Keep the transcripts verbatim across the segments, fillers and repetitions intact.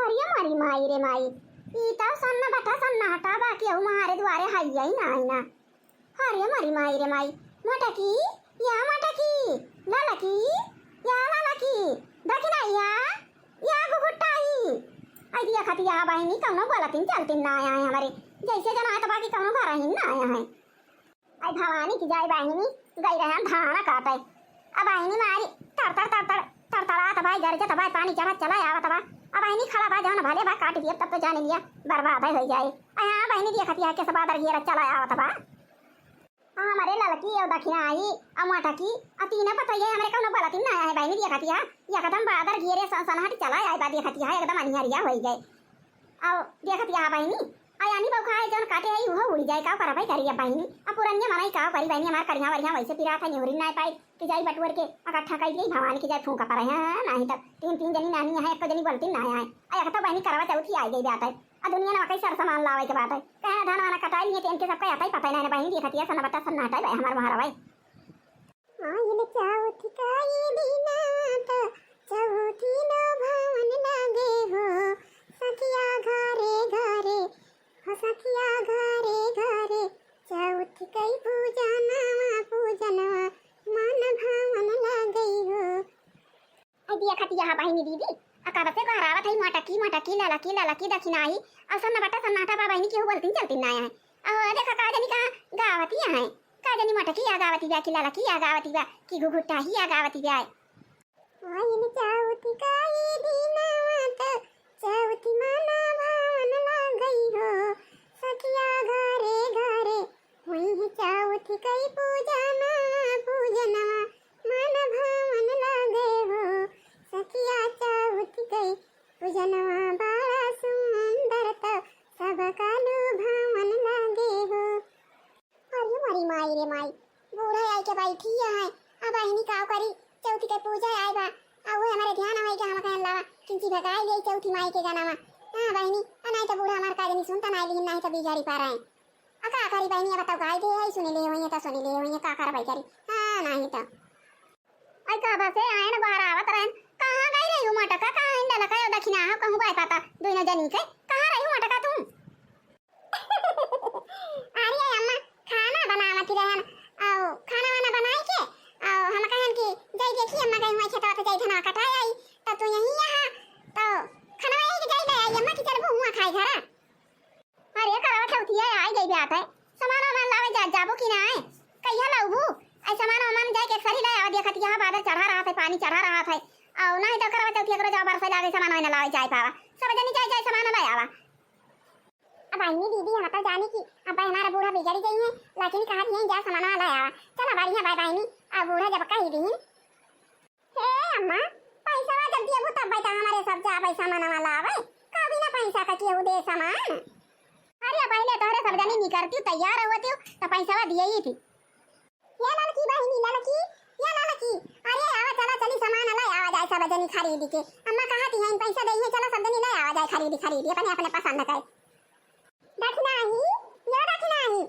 अरे मोरी माई रे माई, ई तउ सन्नाटा सन्नाटा बा, केहू हमारे दुआरे हइया ही नाहीं ना। अरे मोरी माई रे माई, मोटकी, या मोटकी, ललकी, या ललकी, दखिनहिया, या घुघुटाई। अइ देखा त या बहिनी कउनो बोलतिन चलतिन नाहीं आए हमरे, जइसे जनात बा कि कउनो घरहिन नाहीं आए। अइ भवानी की जाए बहिनी, गइ रहे धान काटे। अब बहिनी मारी तड़ तड़ तड़ तड़ तड़तड़ात बा, गरजत बा, पानी चढ़त चला आवत बा। अब बहिनी खड़ा बा, जउन भले बा काट दिया, तब तो जान लिया बर्बाद होइ जाए। अइ हाँ बहिनी देखत या के सब बादर घेरत चला आवत बा। आ हमरे ललकी अउ दखिनही अउ मोटकी अउ तीनों पतोहिया हमरे कउनो बोलतिन नाहीं आए बहिनी देखत या, एकदम बादर घेरे सन सनहट चला आए बा देखत या, एकदम अन्हरिया होइ गए। अउ देखत या बहिनी, अउ यानी बउखाए जउन काटे हई, उहो उड़ि जाए, का करबै करी अब बहिनी? अब पुरनिया मनई का करी बहिनी, हमार करिहा वरिहा वइसे पिरात है, निहुरी नाहीं पाई कि जाई बटुअर के इकट्ठा कइ देई, भवानी की जाए फूंका परै है, नाहीं तब तीन तीन जनी नानी है, एको जनी बोलतिन नाहीं आए। अउ एक तो बहिनी करवा चौथी आइ गई बात है, अउ दुनिया ना कई सर सामान लावे के बात है, कहे धान वाना कटाई लिए, तो इनके सबका आता ही पता ही नाहीं ना बहिनी, देखत या सन्नाटा सन्नाटा है हमार वहाँ रवाई। आइल चौथ का ई दिनवा त चौथी लो भावन लागे हो। सखिया घरे घरे, हो सखिया घरे घरे, चौथ कई पूजनवा, पूजनवा मन भावन लागे हो। अइ देखत या बहिनी दीदी, अ कब से गोहरावत हई मोटकी मोटकी, ललकी ललकी दखिनही, अउ सन्नाटा सन्नाटा बा बहिनी, केहू बोलतिन चलतिन नाहीं आए। अहो देखा का जनी कहाँ गावतिया है, का जनी मोटकी या गावती बा कि ललकी या गावती बा कि घुघुटाही या गावती बा। आइल चौथ का ई दिनवा त चौथ मन भावन लागई हो। सखिया घरे घरे, होई है चौथ कई पूजनवा, पूजनवा मन भावन लागे हो। सखिया चौथ कई पूजनवा बड़ा सुंदर त सब कालो भावन लागे हो। अरे मोरी माई रे माई, बूढ़ा आइके बैठी है। अब बहिनी काव करी, चौथी के पूजा आए बा, आ उहे हमरे ध्यान आवे के हम कहन लावा, किंची भगाई ले चौथी माई के गनावा। हाँ बहिनी, आ नाहीं त बूढ़ा हमार का जनी सुनता नाहीं लिहिन, नाहीं त बिगाड़ी पा रहे। आ का करी बहिनी, अब तो गाई दे है, सुनी ले होइए त सुनी ले होइए, का करबै करी। हाँ नाहीं त। अइ का बसे आयन गोहरावत रहन, कहाँ गई रही हो मोटका, कहाँ इंडा लखायो दखिना हो, कहूँ बाय पाता, दुइनो जनी के, कहाँ रही हो मोटका तू? अरे अम्मा, खाना बनावत रहन, अउ खाना वाना बनाई के, अउ हम कहन कि जाई देखी अम्मा गई हुआ खेतवा त जाई धनवा कटाई आई, त तू यहीं यहाँ, त खाना यहीं के जाई ले आई अम्मा कि चलबू हुआ खाई घरा। अरे करवा चौथिया आई गई बात है, सामान वामान लावे जा, जाबू कि नाहीं? कहिया लाउबू? अइ सामान वामान जाए के सरी ले आवा, देखत यहाँ बादर चढ़ा रहत है, पानी चढ़ा रहत है, अउ नाहीं त करवा चौथिया करो जाओ बरसे लागे सामान वामान लावे जाए पावा, सब जनी जाए जाए सामान ले आवा। अब बहिनी दीदी, हम तो जानी कि अब हमारा बूढ़ा बिगड़ी गई है, लेकिन कहा दिए जा सामान ले आवा। चला बढ़िया बाय बहिनी, अब बूढ़ा जब कही दी। हे अम्मा, पैसा जब दियबू तब बैठा हमारे सब जा पैसा मनवा लावे, का बिना पैसा का केहू दे सामान? अरे पहिले तोहरे सब जनी निकरती तैयार होती त पैसा दिए ही थी। या ललकी बहिनी, ललकी, या ललकी, अरे आवा चला चली सामान ले आवा जाए सब जनी खरीद के। अम्मा कहा थी हैं पैसा दे है, चला सब जनी ले आवा जाए खरीद खरीद अपने अपने पसंद के। दखिनही, यो दखिनही।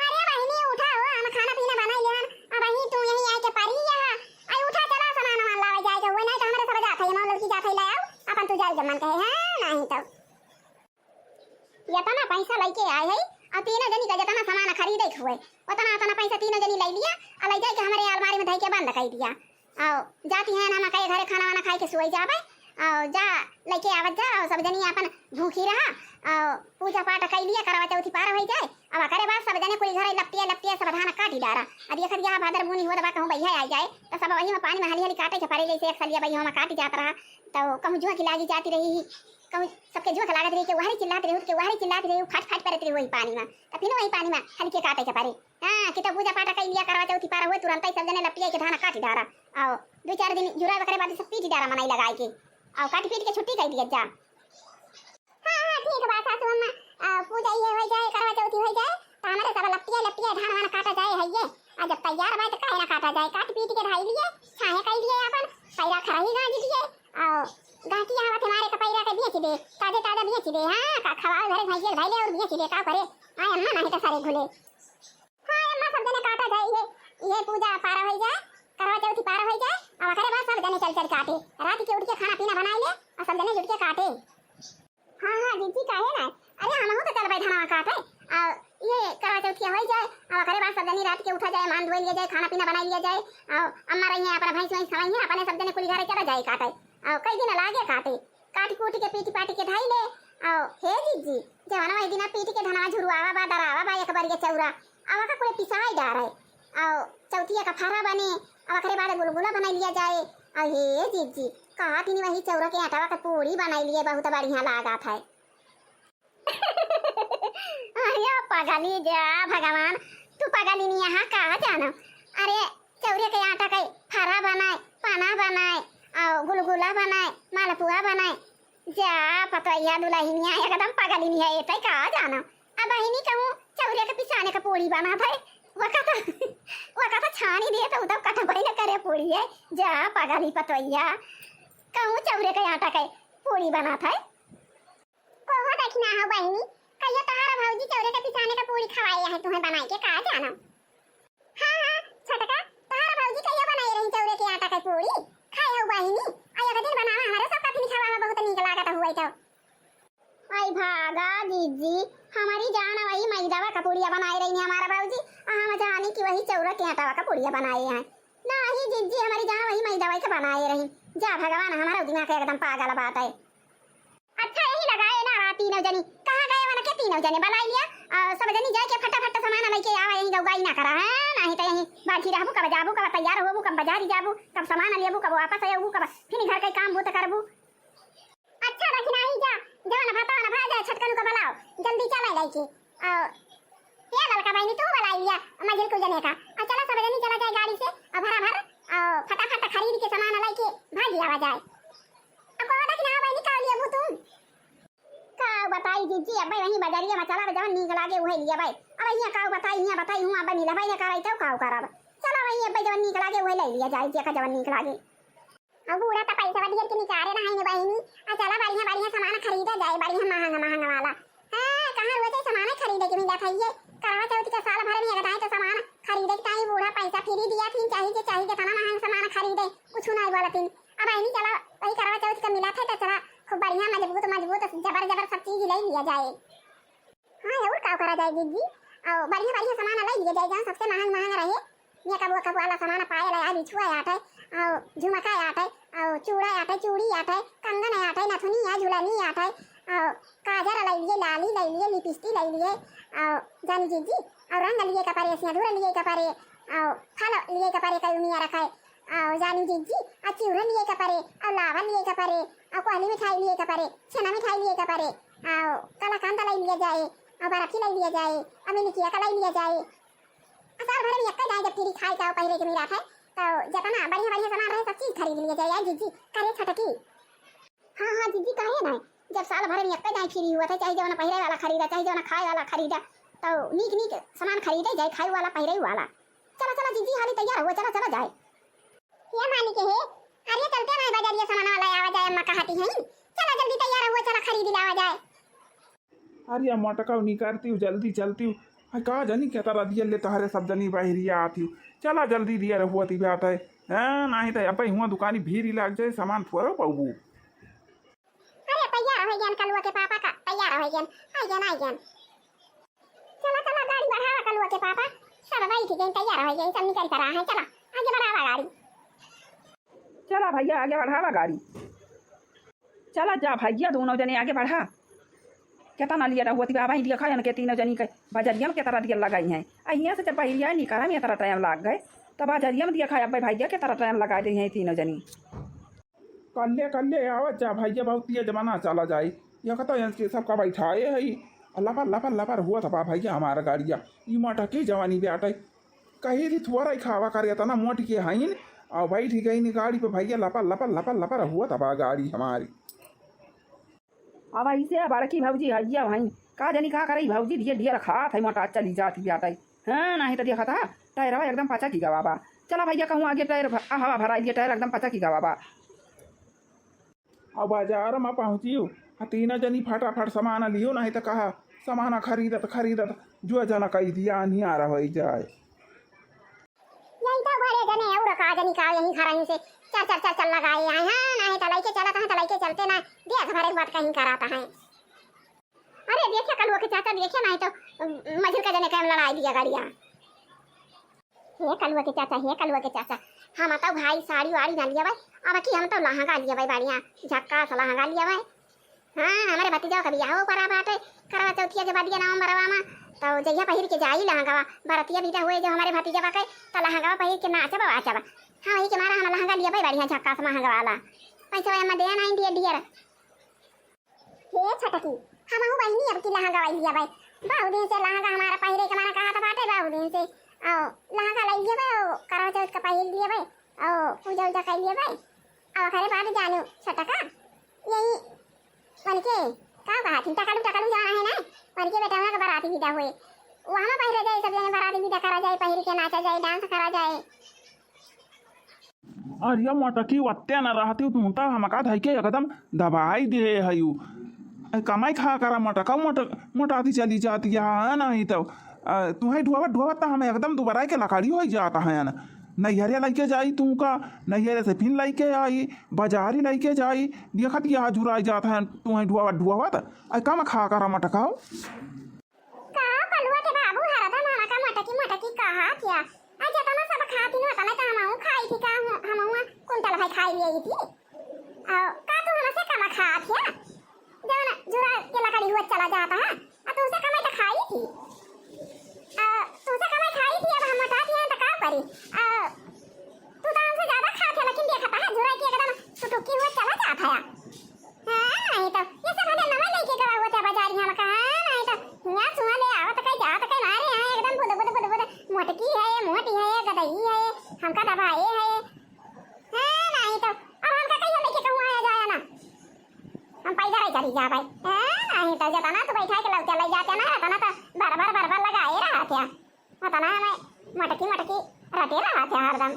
अरे बहिनी उठा हो, हम खाना पीना बनाई लेहन। अब वही तू यहीं आए के परी यहाँ। आई उठा चला सामान वामान लावे जाए के हुए, नाहीं त हमरे सब जात है, ये ललकी जात है ले आओ, अपन तू जाए जब मन कहे, हाँ नाहीं तो। यतना पैसा लइके आए है, अउ तीनों जनी का जतना सामान खरीदे के हुए, उतना उतना पैसा तीनों जनी ले लिया, अउ ले जाए के हमरे अलमारी में धई के बंद कर दिया। अउ जाती है ना, मकई घरे खाना वाना खाई के सोई जाबे। अउ जा लइके आवत जा, अउ सब जनी अपन भूखी रहा, अउ पूजा पाठ कई लिया, करवा चौथी पार होई जाए। अब करे बाद सब जने कुल घरे लपटिया लपटिया सब धान काटी डारा। अब ये खरिया भादर बूनी होत बा, कहूँ बइहा आई जाए, त सब वही में पानी में हली हली काटे के पड़े, जैसे एक सलिया बइहा में काटी जात रहा, त कहूँ जुआ की लागी जाती रही, कहूँ सबके जुआ के लागत रही, के वहरी चिल्लात रही, के वहरी चिल्लात रही, फाट फाट परत रही वही पानी में, त फिर वही पानी में हल्के काटे के पड़े। हाँ, कि तो पूजा पाठ कई लिया, करवा चौथी पार हुए, तुरंत ही सब जने लपटिया के धान काटी डारा। अउ दो चार दिन जुरा बकरे बाद सब पीट डारा मनई लगाए के। अउ काट पीट के छुट्टी कर दिया जा। हाँ, हाँ, ठीक बा सासू अम्मा। अ, पूजा ये हो जाए, करवा चौथी हो जाए, त हमरे सब लपटिया, लपटिया धान वान काटा जाए है ये। अ, जब तैयार बा त काहे ना काटा जाए, काट पीट के ढाई लिए, छाहे कर लिए अपन, पैरा खरही गांज लिए। अ, गांठी आवत हमारे कपैरा के बेच दे, ताजे ताजा बेच दे, हाँ, का खवावे घरे भैंसिया धैले और बेच दे, का करे? आए अम्मा नहीं तो सारे घुले। हाँ अम्मा, सब जने काटा जाए, ये, ये पूजा पारा होई जाए, करवा चौथी पारा होई जाए, अब ओकरे बाद सब जने चल चल काटे। रात के उठ के खाना पीना बनाई ले और सब जने जुट के काटे। हाँ, हाँ, जिज्जी, काहे ना? अरे, हमहू तो चलबै धनवा काटे। आ, ये करवा चौथिया होइ जाए, आ, ओकरे बाद सब जनी रात के उठा जाए, मान धोए लिया जाए, खाना पीना बनाइ लिया जाए, आ, अम्मा रही हैं, अपना भैंस वैंस खवाई हैं, अपने सब जने कुली घरे चला जाए काटे। आ, कई दिन लागे काटे, काट कूट के पीट पाट के धाई ले। आ, हे जिज्जी, जवन वही दिना पीट के धनवा झुरुआवा बा, दरावा बा, एक बार ये चौरा, आ, ओका कुले पिसाई डारे। आ, चौथिया का फरा बने, आ, ओकरे बाद गुलगुला बनाइ लिया जाए। आ, हे जिज्जी, कहा थी वही चौरा के आटावा का पूड़ी बनाइ लिए, बहुत बढ़िया लागत है। अरे पगली जा भगवान, तू पगली नहीं यहाँ का जानो? अरे चौरे के आटा के फरा बनाए, पाना बनाए, और गुलगुला बनाए, मालपुआ बनाए। जा पतोहिया दुलहिनिया एकदम पगली नहीं है, एतै का जानो? अब बहिनी कहूँ चौरे के पिसाने का पूड़ी बनात है, वका तो, वका तो छानी दे तो उधर कटबै न करे पूड़ी है। जा पगली पतोहिया, कहूँ चौरे के आटा के पूड़ी बनात है। कहो दखिना हो बहिनी, कहियो तोहार भौजी चौरे के पिसाने का पूड़ी खवाए है तुम्हें बनाए के, का जानो? हाँ, हाँ, छोटका, तोहार भौजी कहियो बनाए रही चौरे के आटा के पूड़ी, खाए हो बहिनी? आ एक दिन बनावा, हमारे सब कथनी खावा, बहुत नीक लागत हुए तो। आई भागा जिज्जी, हमारी जान वही मैदावा का पूड़िया बनाए रही हमारा भौजी, आ हम जानी कि वही चौरा के आटावा का पूड़िया बनाए हैं। नाही जिज्जी, हमारी जान वही मैदावा के बनाए रही। जा भगवान, हमारा दिमाग एकदम पागल बात है। अच्छा, यही लगाए ना रहा तीनों जनी। कहाँ गए वन के तीनों जने? बलाई लिया। और सब जनी जाए के फटाफट सामान लेके आवा, यही गौगाई ना करा है, नाही तो यही बैठी रहबू, कब जाबू, कब तैयार होबू, कब बाजारी जाबू, कब सामान लेबू, कब वापस आबू, कब फिर घर के काम बूत करबू। अच्छा, दखिनाही जा, जवन भाता वाला भा जाए, छोटकन को बुलाओ, जल्दी चला लेके। और ये ललका बहिनी, तू बलाई लिया, मझिल को जने का। और चला, सब जनी चला जाए गाड़ी से, और भरा भर, और फटाफट खरीद के सामान लेके भाग आवा जाए। अब कहो दखिना बहिनी, का लेबू तुम? का बताई जिज्जी, अब्बे वहीं बजरिया में चला, जवन नीक लागे उहे लिया भाई। अब यहाँ का बताई, यहाँ बताई, हुआ अब्बे मिला भाई ने कराई तो का करब। चला वहीं अब्बे जवन नीक लागे उहे ले लिया जाए, जेका जवन नीक लागे। अब बूढ़ा तो पैसा दियर के निकारे ना है बहिनी। आ चला बढ़िया बढ़िया सामान खरीदा जाए, बढ़िया महंगा महंगा वाला। हाँ, कहाँ रोज सामान खरीदे के मिला था ये? करवा चौथ के साल भर में एक दाई तो सामान खरीदे के ताई बूढ़ा पैसा फ्री दिया थी, चाही जे चाही जितना महंगा सामान खरीदे, कुछ नहीं बोला थी। अब बहिनी चला, वही करवा चौथ का मिला था तो चला खूब बढ़िया मजबूत मजबूत जबर जबर सब चीज ले लिया जाए। हाँ, और का करा जाए जिज्जी? और बढ़िया बढ़िया सामान ले लिया जाए, जहाँ सबसे महंग महंग रहे। मेकअप वेकअप वाला सामान, पायल है, बिछुआ आटे, और झुमका आटे, और चूड़ा आटे, चूड़ी आटे, कंगन आटे, नथुनी है, झुलनी आटे, और काजर ले लिए, लाली ले लिए, लिपस्टिक ले लिए, और जानी जिज्जी, और रंग लिए कपड़े, सिंदूर लिए कपड़े, और फल लिए कपड़े, कई उमिया रखे, और जानी जिज्जी, और चिउरा लिए कपड़े, और लावा लिए कपड़े, और कोहली मिठाई लिए कपड़े, छेना मिठाई लिए कपड़े, और कलाकंद ले लिए जाए, और बर्फी ले लिए जाए, और मिनिकिया का ले लिए जाए। आ साल भर में एक्के दाई जब फ्री खाए का पहिरे के मिला था, तो जितना बढ़िया बढ़िया सामान रहे, सब चीज खरीद लिया जाए यार जिज्जी। करे छटकी। हाँ, हाँ, जिज्जी, काहे ना? जब साल भर में एक्के दाई फ्री हुआ था, चाहे जवन पहिरे वाला खरीदा, चाहे जवन खाए वाला खरीदा, तो नीक नीक सामान खरीदे जाए, खाए वाला, पहिरे वाला। चला, चला, जिज्जी, हाली तैयार हुआ, चला, चला जाए। ये मालिक है, अरे चलते ना बाजारिया सामान वाला आवा जाए, अम्मा कहती हैं। चला, जल्दी तैयार हुआ, चला, खरीद लावा जाए। अरे मोटका निकरती हूँ, जल्दी चलती हूँ। हाय, का जानी केतरा दिया ले तोहरे सब जनी बहरिया आती हूँ। चला जल्दी दिया रहुआ ती बात है। हाँ, नाही तो अब्बे हुआ दुकानी भीड़ ही लाग जाए, सामान थोड़ा पाऊबू। अरे तैयार हो गया कलुआ के पापा का, तैयार हो गया, आ गया, आ गया। चला चला गाड़ी बढ़ावा कलुआ के पापा, सब बैठ गए, तैयार हो गए, सब निकल कर रहा है, चला आगे बढ़ावा गाड़ी। चला भैया आगे बढ़ावा गाड़ी। चला जा भैया, दोनों जने आगे बढ़ा। केतना लिया रहुआ ती बाबा, देखा इनके तीनों जनी के बजरिया में केतना दिया लगाई हैं। आ हियां से जब बहरिया निकला में इतना टाइम लाग गए, तब बजरिया में देखा अब भैया केतना टाइम लगा दे हैं तीनों जनी। कल्ले कल्ले आवत जा भैया, बहुत तेज बना चला जाए। यह कहता है कि सबका बैठाए है, लपर लपर लपर हुआ था भैया हमारा गाड़िया। ई मटकी जवानी बेटा, कही थी थोड़ा ही खावा करे, इतना मोट के हईन, और बैठ गई नी गाड़ी पे भैया, लपा लपा लपा लपा हुआ तबा गाड़ी हमारी। अब ऐसे बड़की भौजी हइया भाई, का जानी का करे भौजी, ढेर ढेर खात है, मोटा चली जाती बाटे। हाँ, नाही तो देखा था, टायरवा एकदम पचक ही गवा बा। चला भैया, कहूँ आगे टायर भ-, आ, हवा भराई लिए, टायर एकदम पचक ही गवा बा। अब बाजार में पहुँचियो, आ तीनों जनी फटाफट सामान लियो, नाही तो कहा सामान खरीदत खरीदत जो जना कही दिया अनियारा हो जाए। यही तो बड़े जने और का जनी का यही घर ही से चर चर चर चर लगाए आए हैं, नाही तो लइके चलत हैं तो लइके चलते ना, देख भरे बात कहीं कराता है। अरे देखे कलुआ के चाचा, देखे नाहीं तउ, अम, मझिल का जने के हम लड़ाई लिया गाड़िया। हे कलुआ के चाचा, हे कलुआ के चाचा, हम तउ भाई साड़ी वाड़ी ना लिया भाई, अब की हम तउ लहंगा लिया भाई, बढ़िया झक्कास लहंगा लिया भाई। हाँ, हमरे भतीजा का बियाह परा बाटे, करवा चौथिया के बाद ये नवंबरवा में, तउ जहिया पहिर के जाई लहंगावा, बरतिया विदा हुए जो हमरे भतीजा के, त लहंगावा पहिर के नाचब वाचब। हाँ, वही के मारा हम लहंगा लिया भाई, बढ़िया झक्कास महंगा वाला। पैसा वाला दे नाहीं दिए डियर। हे छटकी, हमहू बहिनी अब की लहंगा वाई लिया भाई। बहुत दिन से लहंगा हमारा पहिरे के मन कहत बाटे, बहुत दिन से। आओ, लहंगा लाई लिया भाई, आओ, करवा चौथ का पहिर लिया भाई, आओ, पूजा उजा कर लिया भाई। अब ओकरे बाद जानू छटका, यही मन के का कहा थी, टकलू, टकलू जाना है ना, मन के बेटा के बराती विदा हुए, वहाँ में पहिरे जाए, सब जने बराती विदा करा जाए, पहिर के नाचा जाए, डांस करा जाए। अरे मोटकी, वत्ते न रहती, तू तो हमका धई के एकदम दबाई दे हयू। ए, कमाई खा करा मोटका, मोट-, मोटाती चली जाती है, हाँ, नहीं तो, अ, तुम्हें ढुआवत, ढुआवत तो हमें एकदम दुबराई के लकड़ी होई जाता है ना। नैहरे लइके जाई तू का, नैहरे से फिर लइके आई, बाजारी लइके जाई, देखत ये झुराई जात है, तुम्हें ढुआवत, ढुआवत। ए, कम खा करा मोटका। का कलुआ के बाबू हरदम हमका मोटकी मोटकी कहा थिया। आ जेतना सब खातिन ओतना त हमहू खाई थी का, हम-, हमहू कुंटल भर खाई लेई थी। आ का तू हमसे कम खा थिया? जवन जुरा के लकड़ी हुआ चला जाता है, आ तुमसे कमाई तो खाई थी। आ तुमसे कमाई खाई थी, अब हम मोटा थिया त का करी? आ तू तो हमसे ज्यादा खात है, लेकिन देखा था, झुरा के एकदम सुटुकी हुआ चला जात है। हाँ, नहीं तो, ये सब हमें नवा लेके गवा हुआ था बाजारी हम कहा, हाँ, नहीं तो, हियाँ सुआ ले आवत कई जात कई मारे यहाँ एकदम बुद, बुद, बुद, बुद, मोटकी है, मोटी है, गदई है, हमका दबाए है। हाँ, नहीं तो, अब हमका कहीं लेके कहूँ आया जाया ना। हम पैदल ही चली जा भाई। हाँ, नहीं तो, जतना तो बैठा के लौटे ले जाते ना, तना तो बरबर, बरबर लगाए रहा था। तना हमें मटकी, मटकी रटे रहा था हरदम।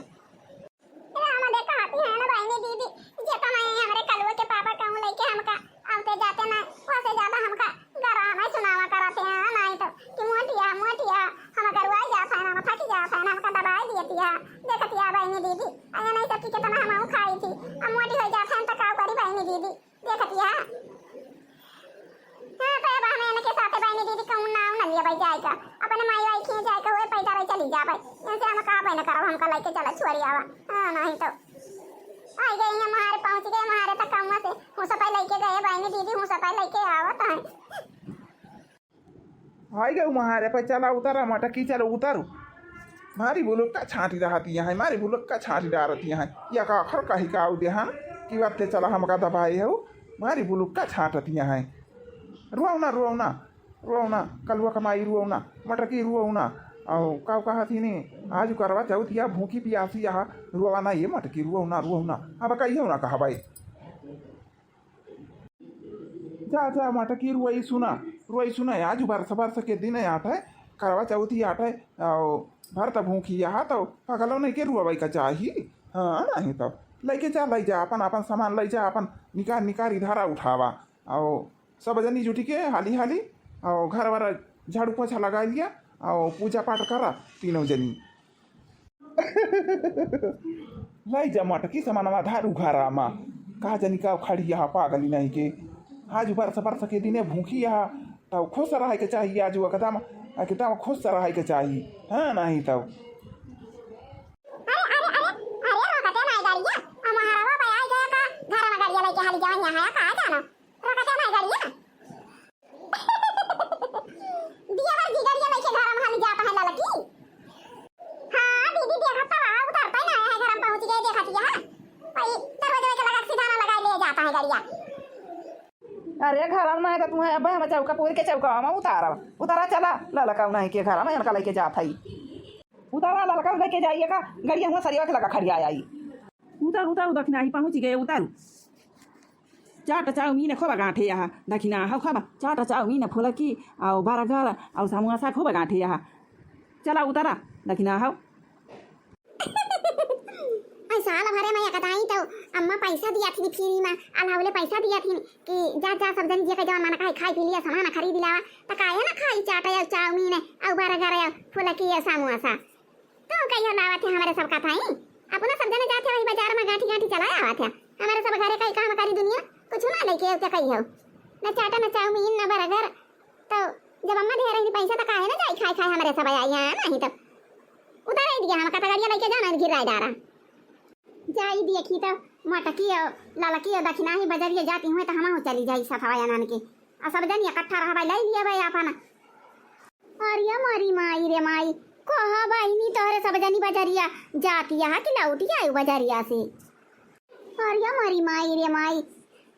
ए, हमरे कहती है ना बहिनी दीदी, जेतना ही हमरे कलुआ के पापा कहूँ लेके हमका आवते जाते ना, वैसे ज्यादा हमका गराना सुनावा करते हैं, नहीं तो कि मोटिया, मोटिया, हम गरुआ जात है ना, थक जात है ना, हमका दबाई दिए दिया, देखतिया बहिनी दीदी, अरे नहीं तो कि कितना हम खाई थी, अब मोटी हो जात है तो का करी बहिनी दीदी, देखतिया। हाँ, तो अब हम इनके साथे बहिनी दीदी कहूँ नाव न लिया भाई जाए का। अपने माई वाई खींच जाए का, हुए पैदल ही चली जा भाई। इनसे हम का बहन करब, हमका लेके चला छोड़ी आवा। हाँ, नहीं तो। आई गई है महारे, पहुँच गए महारे तक कहूँ से। हूँ सपाई लेके गए बहिनी दीदी, हूँ सपाई लेके आवत है। आई गए महारे पे, चला उतरा मटकी, चलो उतरू। मारी बुलुक्का छाँटी रहती यहाँ, मारी बुलुक्का छाँटी डारती यहाँ। या का आखर कही का आउ देहान कि वत्ते चला हमका दबाए हो। मारी बुलुक्का छाँटती यहाँ। रोओ ना, रोओ ना, रोओ ना, कलुआ कमाई रोओ ना, मटकी रोओ ना। अउ का कहत ही ने, आज करवा चौथ या भूखी पियासी यहाँ, रोवा ना ये मटकी, रोओ ना, रोओ ना। अब कहियो ना कहबाई। जा, जा, मटकी रुआई सुना, रुआई सुना, आज बरस, बरस के दिन आठ है, करवा चौथी आठ है, अउ भर त भूखी यहाँ, तो पगलो नहीं के रुआई का चाही। हाँ, नहीं तो। लइके जा, लइ जा, अपन, अपन सामान लइ जा, अपन निकार, निकार इधरा उठावा। अउ सब जनी जुटी के हाली, हाली, अउ घर वर झाड़ू पोछा लगाइ लिया, अउ पूजा पाठ करा तीनों जनी। लइ जा मटकी समानवा धारू घरा मा। का जनी का खड़ी यहाँ पागली नहीं के। आज बरस बरस के दिने भूखी यहाँ, तब खुश रहे के चाहिए, आज एकदम, एकदम खुश रहे के चाहिए। हाँ, नहीं तब। अरे, अरे, अरे, अरे, रोकते नहीं गाड़िया। अब महारावा पे आई गया का, घर में गाड़िया लेके हाली जवान यहाँ है, कहाँ जाना? रोकते नहीं गाड़िया। दिया भर जिगरिया लेके घर में हम जात है ललकी। हाँ दीदी, देखत तो रहा, उतरता ही ना है, घर में पहुँच गए, देखत ही है। भाई दरवाजे के लगा के सीधा ना लगाए ले जाता है गाड़िया। अरे घर में तो तुम्हें अब हम चौका पूर के चौका हम उतारा, उतारा चला ललका नहीं के घर में इनका लेके जात है। उतारा ललका लेके जाइए का, गाड़िया हुआ सरिया के लगा खड़िया आई। उतर, उतर, उतर, नहीं पहुँच गए, उतर। चाट चाउमीन खूब गांठे यहाँ, दखिना हौ खाबा, चाट चाउमीन फुलकी, अउ बर्गर, अउ समोसा खूब गांठे यहाँ। चला उतरा, दखिना हौ। अइ साल भरे में एकदाई तो अम्मा पैसा दिया थी फ्री में, अलावले पैसा दिया थी कि जा, जा सब जन जे के जवन मन कहे खाई पी लिया, सामान खरीद लावा, त काहे ना खाई चाट अउ चाउमीन अउ बर्गर अउ फुलकी अउ समोसा। तो कहियो लावत है हमरे सब कथाई। अपना सब जने जात है वही बाजार में गांठी गांठी चला आवत है। हमरे सब घरे कई काम करी दुनिया, कुछ ना लेके आते कहियो। न चाटा, न चाउमीन, न बर्गर, तो जब अम्मा दे रही पैसा तो काहे ना जाई खाए खाए हमरे सब आई, हाँ, नहीं तो उतार ही दिया हम कथा गड़िया लेके जाना गिराए डारा। जाई देखी तो मोटकी और ललकी और दखिनाही बजरिया जाती हुए तो हमहू चली जाई सथवा आनन के। आ सब जनी इकट्ठा रहबा, लाई लिया भाई आपन। अरे मोरी माई रे माई, कहा बहिनी तोहरे सब जनी बजरिया जाती यहाँ कि लौटी आयु बजरिया से? अरे मोरी माई रे माई,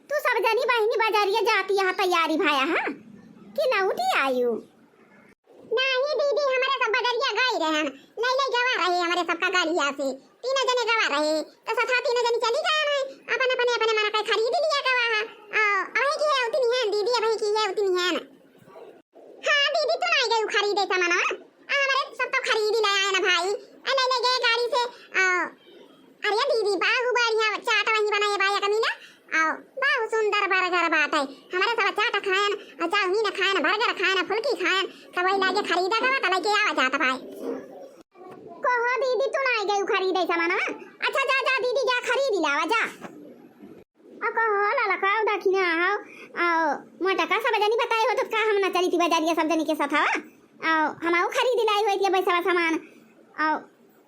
तू सब जनी बहिनी बजरिया जाती यहाँ तैयारी भाया है कि लौटी आयु? नाही दीदी, हमरे सब बजरिया गई रहन, लई लई गवा रहे हमरे सबका गड़िया से, तीनों जने गवा रहे, तो सथा तीनों जने चली गए हैं अपन अपने अपने मना के खरीद लिया गवा है। आ, अबही की है उतनी है दीदी, अबही की है उतनी है ना। हाँ दीदी, तू नहीं गई खरीदे सामानवा, आ, हमरे सब तो खरीद ले आए ना भाई, आ, ले ले गए गाड़ी से। आ, अरे दीदी, बाहु बढ़िया चाट वही बनाए बा एक मीना, आओ, बाहु सुंदर बर्गर बाटे। हमरे सब चाट खायन, आ, चाउमीन खायन, बर्गर खायन, फुल्की खायन, सब वही लागे खरीदा गवा त लेके आवा जात भाई। कहो दीदी, तू ना गई खरीदे सामानवा? अच्छा जा, जा दीदी, जा खरीद लावा जा। आ कहो ललका, दखिना हो, आओ, मोटका सब जनी बताए हो तो का हम ना चली थी बजारिया सब जनी के साथ हवा? आओ, हम आओ खरीद लाई होई थी पैसा सामान। आओ,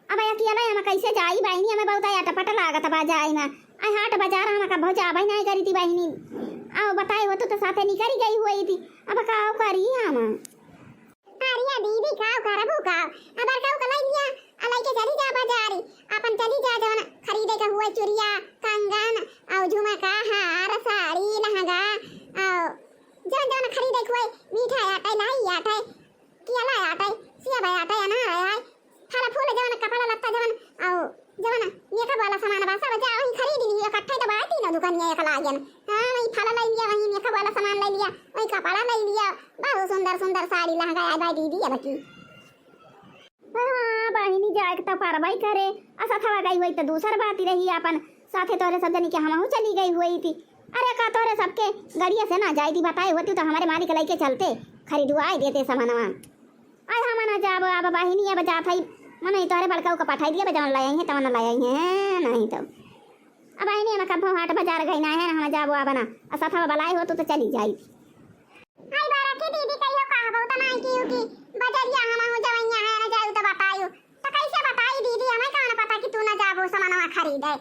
अब अकेला हम कैसे जाई बहिनी, हमें बहुत अटपट लागत बा जाई में। आई हाट बाजार हम कभो जाबे नहीं करी थी बहिनी। आओ बताए हो तो, तो साथे निकल गई हुई थी। अब का करी हम? अरे दीदी, का करबू का? अब का कलाई लिया, आ लइके चली जा बाजारी। अपन चली जा, जवन खरीदे के हुए चुरिया, कंगन, और झुमका, हार, साड़ी, लहंगा, और जवन जवन खरीदे के हुए, मीठा आटे, लाई आटे, केला आटे, सेब आटे, अनार आटे, फल फूल, जवन कपड़ा लत्ता, जवन, और जवन मेकअप वाला सामान बा, सब जा वहीं खरीद लिया, इकट्ठे तो बाटी ना दुकानिया एक लागन। हाँ, वहीं फल ले लिया, वहीं मेकअप वाला सामान ले लिया, वहीं कपड़ा ले लिया, बहुत सुंदर सुंदर साड़ी लहंगा आए बा दीदी अब की। हाँ, बहिनी जाए के तो परवाई करे, आ सथवा गई हुई तो दूसर बात ही रही, अपन साथे तोरे सब जनी के हमहू चली गई हुई थी। अरे का तोरे सबके गड़िया से ना जाई थी, बताए होती तो हमारे मालिक लइके चलते, खरीदुआई देते सामानवा। आई हम ना जाब, अब बहिनी अब जात हई, मने तोहरे बड़का का पठाई दिया, जवन ले आई है, तवन ले आई है, नहीं तो। अब बहिनी हम कब हाट बाजार गई ना है, हम जाब अब ना, आ सथवा बलाई हो तो, तो चली जाई। आई बरखे दीदी कहियो कहबो त नहीं कियो कि बजरिया हम हो जवैया है ना जाऊ तो बतायु। तो कैसे बताई दीदी, हमें कौन पता कि तू ना जाबो सामानवा खरीदे।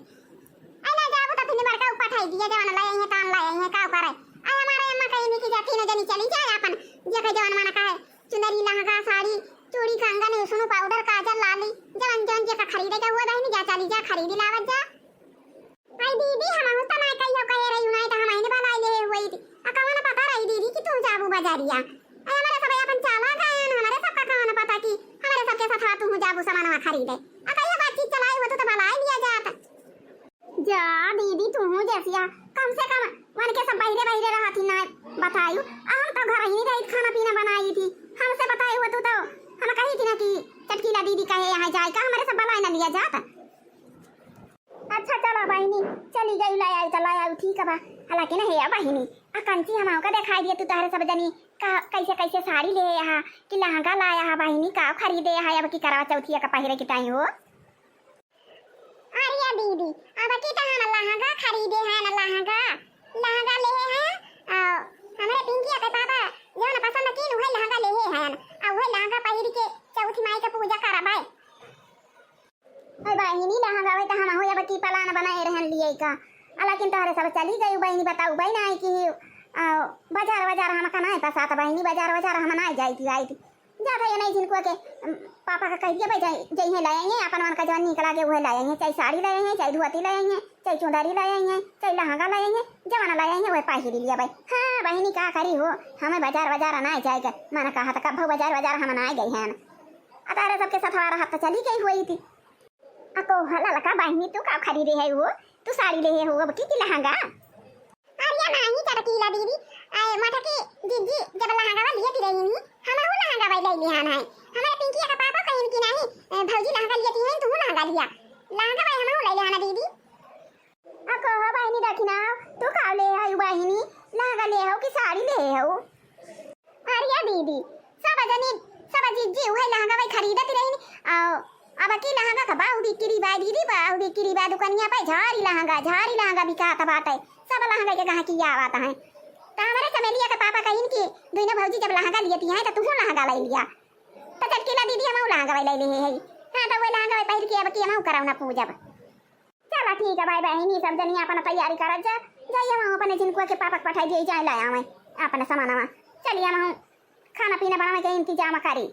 आई ना जाबो तो फिर बड़का का पठाई दिया, जवन ले आई है, तवन ले आई है, का करे। आई हमारे अम्मा कहीं नहीं कि जा तीनों जनी चली जाए अपन, जे के जवन मन कहे। चुनरी, लहंगा, साड़ी, चूड़ी, कंगन, ऐसनो पाउडर, काजल, लाली, जवन जवन जेका खरीदे के हुए बहिनी, जा चली जा, खरीदी लावत जा। आई दीदी, हमहू त ना कहियो कहे रही, नहीं तो हम आईने बलाई ले हुई थी। आ कवन पता रही दीदी कि तू जाबू बजारिया। आई हमारे सब अपन चाला गए, हमारे सबका कवन पता कि हमारे सबके साथ तू जाबू सामानवा खरीदे। आ कहियो बातचीत चलाई हो तो, तो बलाई लिया जात। जा दीदी, तू हूँ जैसिया, कम से कम वन के सब बहिरे बहिरे रहती ना बतायु। आ हम तो घर ही रही, खाना पीना बनाई थी, हमसे बताई हो तू तो हम कही थी ना कि चटकीला दीदी कहे यहाँ जाए का, हमारे सब बलाई ना लिया जात। अच्छा चला बहिनी, चली गई लाई आई तो लाई आई, ठीक बा। हालांकि ना हे बहिनी, आ कंची हम का दिखाई दिया तू तोहरे सब जनी का कैसे कैसे साड़ी ले यहाँ कि लहंगा लाया है बहिनी, का खरीदे है अब की करवा चौथिया का पहिरे की टाइम हो। अरे दीदी, अब की तो हम लहंगा खरीदे हैं ना, लहंगा, लहंगा ले हैं। आ, हमारे पिंकिया के पापा जौन पसंद की उहे लहंगा ले हैं, आ उहे लहंगा पहिर के चौथी माई के पूजा करबे। अरे बहिनी, लहंगा वे तो हम हो अब की plan बनाए रहन लिए का, आ लेकिन तोहरे सब चली गई बहिनी, बताऊ बहिनी आई कि आ, बाजार बाजार हम का नहीं पसात बहिनी, बाजार बाजार हम नहीं जाई थी आई थी। जा भाई, नहीं जिनको के, अम, पापा का कह दिया भाई, जाई, जइहे ले आइए, अपन मन का जवन नीक लागे, उहे ले आइए, चाहे साड़ी ले आइए, चाहे धोती ले आइए, चाहे चुंदरी ले आइए, चाहे लहंगा ले आइए, जवन ले आइए, उहे पहिर लिया भाई। हाँ, बहिनी का करी हो, हमें बाजार, बाजार ना जाए के, मन कहा था कब बाजार, बाजार हम ना गई हैं। अतारे सबके साथ हमारा हाथ तो चली गई हुई थी। अको हला लका बहिनी, तू का खरीदे है वो? तू साड़ी ले है हो, अब की, की लहंगा? अरे नाही चटकीला दीदी, आए मोटकी जिज्जी जब लहंगावा लियत रही नी, हमहू लहंगावा ले लिहान है। हमारे पिंकिया का पापा कहिन कि नाही, ए, भौजी लहंगा लियत ही, तू लहंगा लिया। लहंगावा हमहू ले लिहान दीदी। अको हो बहिनी, देखी ना, तू का ले है बहिनी? लहंगा ले हो कि साड़ी ले हो? अरे दीदी, सब जनी, सब जिज्जी उहे लहंगावा खरीदत रही नी। आ, अब की लहंगा का बाहु बिक्री बा दीदी, बाहु बिक्री बा, दुकनिया पे झारी लहंगा, झारी लहंगा बिकात बाटे। सब लहंगा के कहाँ की आवत है। तो हमारे चमेलिया के पापा इनकी दुइनो भौजी जब लहंगा लिए तिया है, तो तुहू लहंगा लै लिया। तो चटकीला दीदी, हमहू लहंगा लै ले है। हाँ, तो वही लहंगा पहिर के अब की हमहू करौना पूजब। चला ठीक है भाई बहिनी, सब जनी अपन तैयारी करत जा, जाइए वहाँ अपने जिनको के पापा के पठाई दिए जाए, लै आवे अपन सामानवा। चलिए हम खाना पीना बनावे के इंतजाम करी।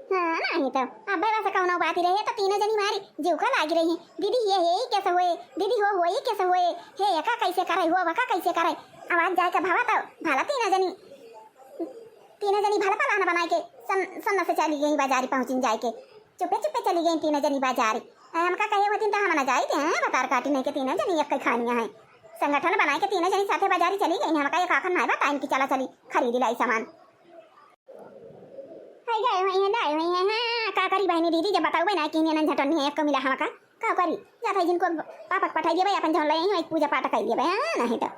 हाँ, नहीं तो अब बस कौनो बात ही रहे तो तीनों जनी मारी जीव का लागी रही। दीदी ये हे कैसे हुए, दीदी हो हुए कैसे हुए, हे एका कैसे करे, हो वका कैसे करे। आवाज जाए के भावा तो भला तीनों जनी, तीनों जनी भला पलान बनाए के सन, सन्न से चली गई बाजारी पहुँचिन जाए के। चुपे चुपे चली गई तीनों जनी बाजारी। अ, हमका कहे होतिन त हम न जाइत, हैं, बतार काटी नहीं के तीनों जनी एक खानिया है। संगठन बनाए के तीनों जनी साथे बाजारी चली गई, हमका एक आखन नहीं बताइन कि चला चली खरीदी लाई सामान। है गए हुई है, लाई हुई है, हाँ, का करी बहिनी दीदी, जब बताऊ ना कि इन्हें झटन नहीं है, एक मिला हमका, का करी, जा भाई जिनको पापक पठाई दिए भाई, अपन जौन ले आई, पूजा पाठ कर लिए भाई, हाँ, नहीं तो।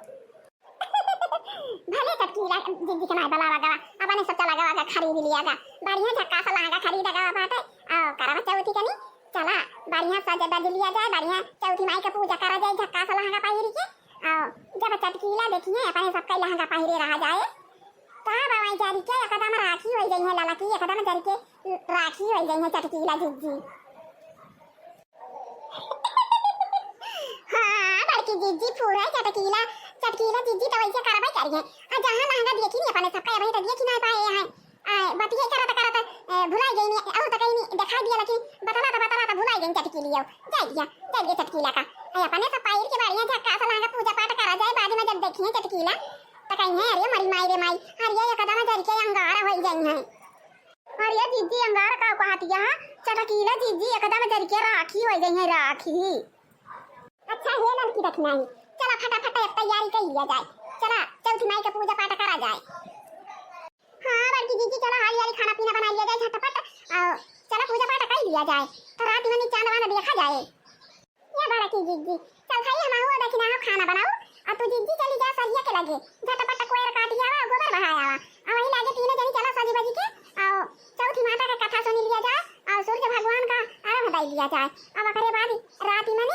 भले चटकीला जिज्जी के नाय बलावा गवा, अपने सब चला गवा का खरीद लिया गा। बढ़िया झक्कास लहंगा खरीदा गवा बाटे। आओ करवा चौथी कनी, चला बढ़िया सज धज लिया जाए, बढ़िया चौथी माई के पूजा करा जाए झक्कास लहंगा पहिर के। आओ जब चटकीला देखिए अपने सबका लहंगा पहिरे रहा जाए। का बाबा जरी के एकदम राखी हो गई है ललकी, एकदम जरी के राखी हो गई है चटकीला जिज्जी। हाँ, बड़की जिज्जी पूरा चटकीला, चटकीला जिज्जी तो वैसे करबे करी है। आ जहाँ लहंगा देखी नहीं अपने सबका, अबहीं तो देखी नहीं पाए हैं। आ, बतिये करत करत, ए, भुलाई गई नहीं, और तो कहीं नहीं दिखाई दिया, लेकिन बतला तो, बतला तो भुलाई गई चटकीली हो। जाए दिया, जाए दिया चटकीला का। ए, अपने सब पाइर के बाड़िया झक्का से लहंगा पूजा पाठ करा जाए, बाद में जब देखिए चटकीला, तो कहीं है, "अरे मरी माई रे माई, अरे ये एकदम जरी के अंगार हो गई है।" अरे जिज्जी, अंगार का कहतिया? चटकीला जिज्जी एकदम जरी के राखी हो गई है, राखी। अच्छा हे ललकी दखिनाही, चला फटाफट अब तैयारी कर लिया जाए, चला चौथी माई का पूजा पाठ करा जाए। हाँ बड़की जिज्जी, चला हाली हाली खाना पीना बना लिया जाए झटपट, और चला पूजा पाठ कर लिया जाए, तो रात में चांद वांद देखा जाए। या बड़की जिज्जी, चल खाई हम आऊ दखिना हो खाना बनाऊ, और तू जिज्जी चली जा सरिया के लगे, झटपट कोयर काटी आवा, गोबर बहाय आवा, और वही लागे तीनों जनी चला सजी बजी के, और चौथी माता के कथा सुनी लिया जाए, और सूर्य भगवान का अर्घ दे लिया जाए। अब ओकरे बाद रात में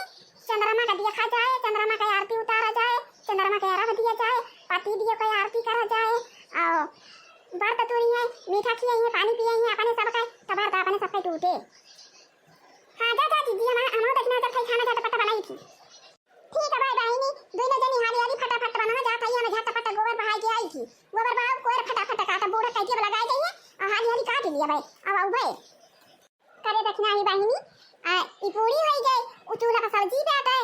चंद्रमा का देखा जाए, चंद्रमा का आरती उतारा जाए, चंद्रमा के अर्घ दिया जाए, पति दियो का आरती करा जाए, और व्रत तुरी है, मीठा खियाई है, पानी पियाई है, अपने सब का, तो व्रत अपने सब का टूटे। हाँ, जा, जा, जिज्जी, हम, हमहू दखिना चल खाई खाना झटपट बनाई थी। ठीक है भाई बहिनी, दुइनो जनी हाली हाली फटाफट बनाओ, जा खाई हम झटपट गोबर बहाई के आई थी। गोबर बहाओ, कोयर फटाफट काटा, बूढ़ा कैके लगाए जाइए, और हाली हाली काट लिया भाई, अब आऊ भाई। करे दखिना ही बहिनी, आ, ई पूरी होई गई, उ चूल्हा पर सब्जी पे आता है।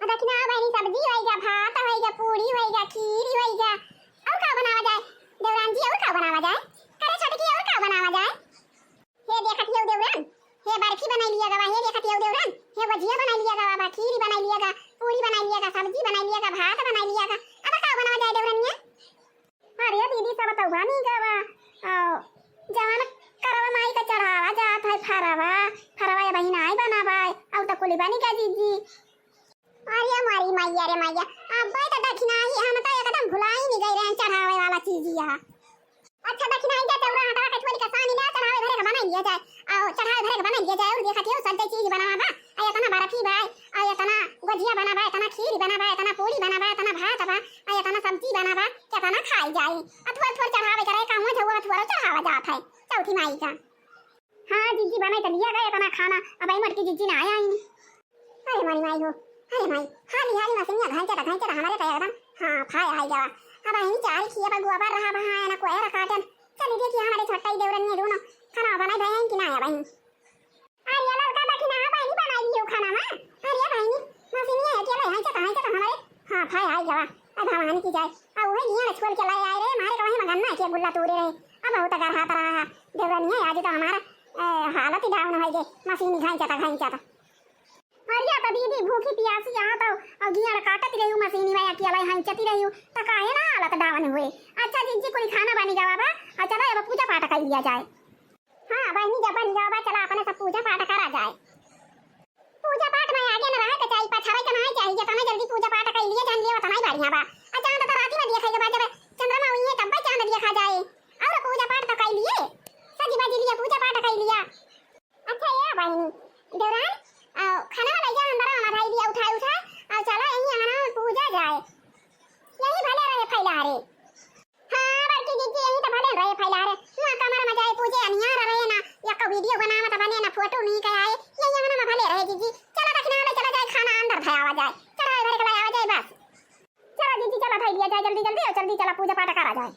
आ दखिना बहिनी, सब्जी होई गया, भात होई गया, पूरी होई गया, खीर होई गया, और का बनावा जाए? देवरान जी, और का बनावा जाए? करे छोटकी, और का बनावा जाए? हे देखत हियौ देवरन, हे बर्फी बनाई लिया गवा, हे देखत हियौ देवरन, हे गुजिया बनाई लिया गवा, बा खीर बनाई लिया गा, पूरी बनाई लिया गा, सब्जी बनाई लिया गा, भात बनाई लिया गा। अब का बनावा जाए देवरनिया? अरे दीदी, सब तो बनी गवा, आओ, जवन करवा माई का चढ़ावा जात है फरवा, फरवा ये बहिन आई बनावा, अब तो कुली बनी गया दीदी। अरे मारी मैया रे मैया, अब्बे तो दखिनाही, हम तो एकदम भुलाई नहीं गए रहे चढ़ावे वाला चीज यह। अच्छा दखिनाही जा चौरा हटावा के थोड़ी कसानी ले चढ़ावे भरे के बनाई लिया जाए, और चढ़ावे भरे के बनाई लिया जाए, और देखा थियो सज्जै चीज बनावा बा, आ इतना बर्फी बा, और इतना गुजिया बना बा, इतना खीर बना बा, इतना पूरी बना बा, इतना भात बा, और इतना सब्जी बना बा, कितना खाई जाए। आ थोड़ थोड़ चढ़ावे करे, कहूँ झउआ थोड़ा चढ़ावा जात है चौथी माई का। हाँ, जिज्जी बनाई तो लिया गए इतना खाना, अब आई मोटकी जिज्जी ना आया ही। अरे माई, माई हो, अरे माई, हाली, हाली मशीनिया घांचत, घांचत हमारे तो एकदम, हाँ, फाय आई गवा। अब आई चार खिया बा गोबर रहा बा, हाँ, ना कोई रखा टन। चली देखी हमारे छोटा ही देवरन ये दोनों खाना बनाई भाई कि ना आया भाई। अरे ललका दखिना, हाँ, बहिनी बनाई लियो खाना मा। अरे बहिनी, मशीनिया है, चला, घांचत, घांचत हमारे, हाँ, फाय आई गवा। अब भवानी की जाए, अब वही गिया छोड़ के लाई आए रे, मारे कहीं मगन ना के गुल्ला तोड़े रहे। अब बहुत अगर हाथ रहा है, देवरनिया, आज तो हमारा, ए, हालत ही down हो गई, मशीन घाई जाता, घाई जाता। अरे तो दीदी भूखी पियासी यहाँ तो, और गिया काटत रही हूँ मशीनी में, अकेला घाई चती रही हूँ, तो काहे ना हालत down हुए। अच्छा जिज्जी, कुल खाना बनी गवा बा, और चलो अब पूजा पाठ कर लिया जाए। हाँ बहिनी, जब बनी गवा बा, चला अपने सब पूजा पाठ करा जाए। पूजा पाठ में आगे न रहे के चाही, पछावे के नहीं चाही। जितना जल्दी पूजा पाठ कर लिए, जान लिए, उतना ही बढ़िया बा। आ चांद तो राती में देखा के बाद जब चंद्रमा हुई है, तब चांद देखा जाए। और पूजा पाठ तो कर लिए, सजी बाजी लिया, पूजा पाठ कर लिया। अच्छा ये बहिनी, देवरान, आ, खाना वाला जा अंदर आना भाई दिया उठाए उठाए, और चला यहीं आना पूजा जाए। यही भले रहे, लिया जाए जल्दी जल्दी, और जल्दी चला पूजा पाठ करा जाए।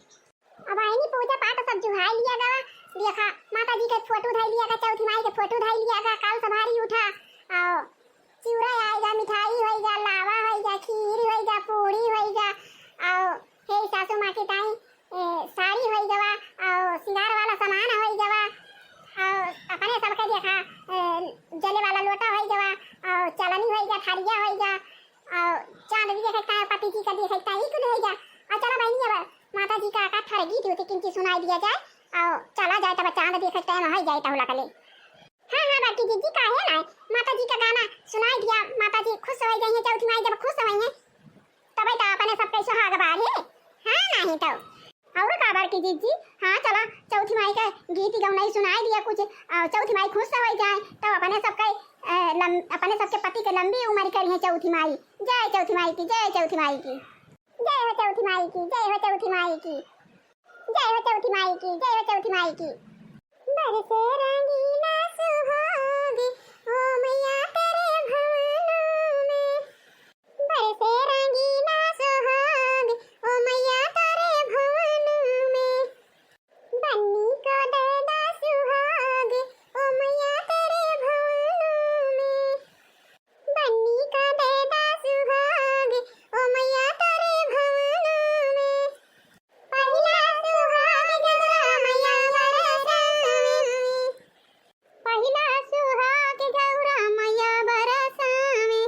अब आईनी पूजा पाठ सब जुहाई लिया गवा। देखा, माता जी के फोटो धई लिया गा, चौथी माई के फोटो धई लिया गा, कलश भरी उठा, और चिउरा आई गा, मिठाई होई गा, लावा होई गा, खीर होई गा, पूड़ी होई गा, और हे सासू माँ के ताई, ए, साड़ी होई गवा, और सिंगार वाला सामान होई गवा, और अपने सबके देखा, ए, जले वाला लोटा होई गवा, और चलनी होई गा, थारिया होई गा, और चांद भी देखा, पति जी का देखा, ई कुल होई गा। और चला बहिनी, अब माता जी का का ठरगी थी, उसे किनकी सुनाई दिया जाए, और चला जाए, तब चांद देखे टाइम हो जाए, तहुला कले। हाँ, हाँ, बड़की जीजी, काहे ना? माता जी का गाना सुनाई दिया, माता जी खुश हो जाइए, चौथी माई जब खुश होइए, तबे तो अपने सबके सुहाग बाढ़े। हाँ, नहीं तो। और का बड़की जीजी, हाँ, चला, चौथी माई का गीत गौनाई सुनाई दिया कुछ, और चौथी माई खुश हो जाए, तो अपने सबके, अ, लम-, अपने सबके पति के लंबी उम्र करिए चौथी माई। जय चौथी माई की, जय चौथी माई की। जय हो चौथी माई की, जय हो चौथी माई की। जय हो चौथी माई की, जय हो चौथी माई की। बरसे रंगीला सुहाग, ओ मैया तेरे भवनों में। बरसे रंगीला सुहाग, ओ मैया तेरे भवनों में। बन्नी का दे दा सुहाग, ओ मैया तेरे भवनों में। बन्नी का दे दा सुहाग, ओ मैया तेरे भवनों में। पहिला सुहाग गौरा मैया बरसा में। पहिला सुहाग गौरा मैया बरसा में।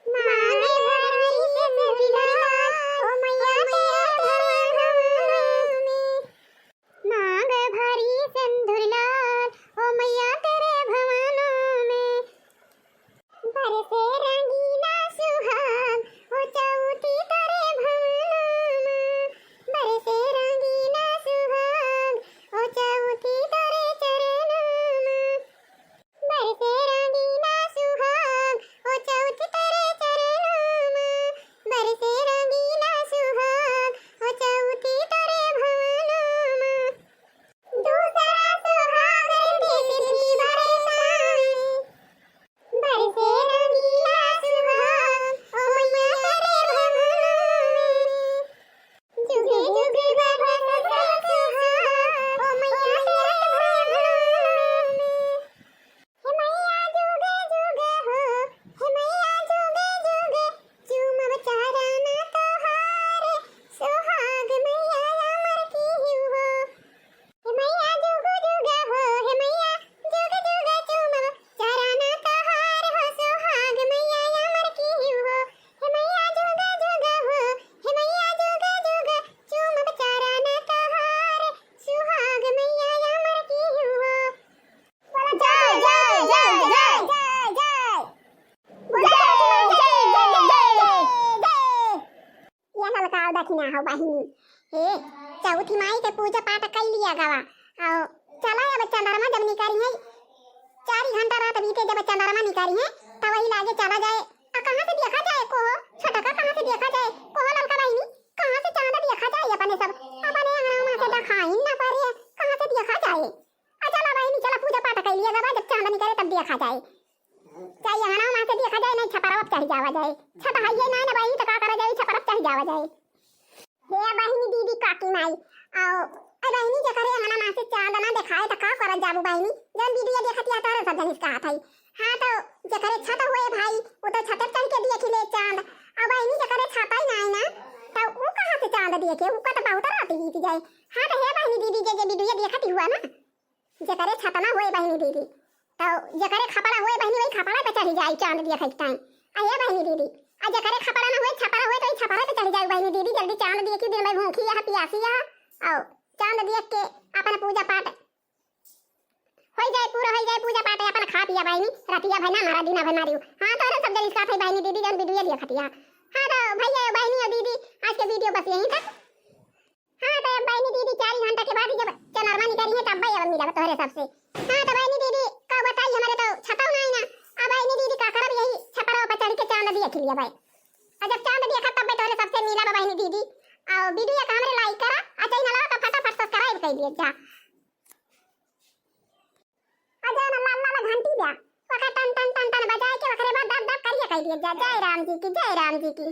मांगे भरी से सिंदूर लाल, ओ मैया तेरे भवनों में। मांग भरी सिंदूर लाल, ओ मैया तेरे भवनों में। बरसे रंगीला सुहाग, ओ चौथी तेरे भवनों में। बरसे रंगीला सुहाग, ओ चौथी तेरे चरणों में। बरसे रंगीला सुहाग, ओ चौथी तेरे चरणों में। बरसे रंगीला सुहाग, ओ चौथी तेरे भवनों में। दूसरा सुहाग रे सिंदूर बरसाए। बरसे रंगीला सुहाग, ओ मैया तेरे भवनों में। जुगे जुगे बढ़त सुहाग, ओ मैया तेरे भवनों में। हे मैया जुगे जुगे हो, हे मैया जुगे जुगे, चूमब चरण तोहार, सुहाग मैया अमर किहु हो। हे मैया जुगे जुगे हो, हे मैया जुगे जुगे, चूमब चरण तोहार हो, सुहाग मैया अमर किहु हो। हे मैया जुगे जुगे हो, हे मैया जुगे जुगे, चूमब चरण तोहार, सुहाग मैया अमर किहु हो। बोला जय, जय, जय, जय, जय, जय। बोला जय, जय, जय, जय, जय, जय। ये ललकाव दखिना हो बहिनी। हे, चौथी माई के पूजा पाठ कइ लिया गवा। और चला अब चंद्रमा जब निकरी है, चार घंटा रात बीते जब चंद्रमा निकरी है, तब वही लागे चला जाए। आ कहाँ से देखा जाए कोहो, छोटका कहाँ से देखा जाए, कोहो ललका बहिनी, कहाँ से चांद देखा जाए अपने सब, अपने अंगना में से देखाई ना पड़े, कहाँ से देखा जाए। आ चला बहिनी, चला पूजा पाठ कइ लिया गवा, जब चांद निकरे तब देखा जाए। चाहे अंगना में से देखा जाए, नहीं छपरा पर चढ़ जावा जाए। छत है ये नहीं ना बहिनी, तो का करा जाए, छपरा पर चढ़ जावा जाए। हे बहिनी दीदी काकी माई, आओ, ए बहिनी जेकरे अंगना में से चांद ना देखाए, तो का करत जाबू बहिनी? जौन वीडियो देखत या तोहरे सब जनिस कहत है। हाँ, तो जेकरे छत होए भाई, वो तो छत पर चढ़ के देख ले चांद। आ बहिनी जेकरे छत ही नहीं ना, तो वो कहाँ से चांद देखे? वो का तो बहुत रात बीत जाए। हाँ, तो हे बहिनी दीदी जे, जे वीडियो देखत हुआ ना, जेकरे छत ना होए बहिनी दीदी, तो जेकरे खपड़ा होए बहिनी, वही खपड़ा पे चढ़ी जाई चांद देखे के टाइम। आ ये बहिनी दीदी, आ जेकरे खपड़ा ना होए, छपरा होए, तो ई छपरा पे चढ़ी जाई बहिनी दीदी। जल्दी चांद देखी, दिन भर भूखी यह, पियासी यह, और चांद देख के अपन पूजा पाठ होई जाए, पूरा होई जाए पूजा पाठ, अपन खा पिया बहिनी, रतिया भर ना मारा, दिना भर मारियो। हाँ, तो सब जल्दी साथ है बहिनी दीदी, जौन वीडियो देखतिया। हाँ, तो भैया, बहिनी और दीदी, आज के वीडियो बस यहीं तक। हाँ, तो अब बहिनी दीदी चार घंटा के बाद जब चंद्रमा निकरी है, तब भाई अब मिलब तोहरे सबसे। हाँ, तो बहिनी दीदी का बताई, हमारे तो छतौ ना आई ना। अब बहिनी दीदी का करब, यही छपरा पर चढ़ के चांद देख लिया भाई। और जब चांद देखा तब तोहरे सबसे मिलब बहिनी दीदी। और वीडियो का हमरे like करा, और चैनल का फटाफट subscribe कर दिया जा। और जौन लाल लाल घंटी बा, ओका टन टन टन टन बजाए के ओकरे बाद दब दब करिए कर दिया जा। जय राम जी की, जय राम जी की।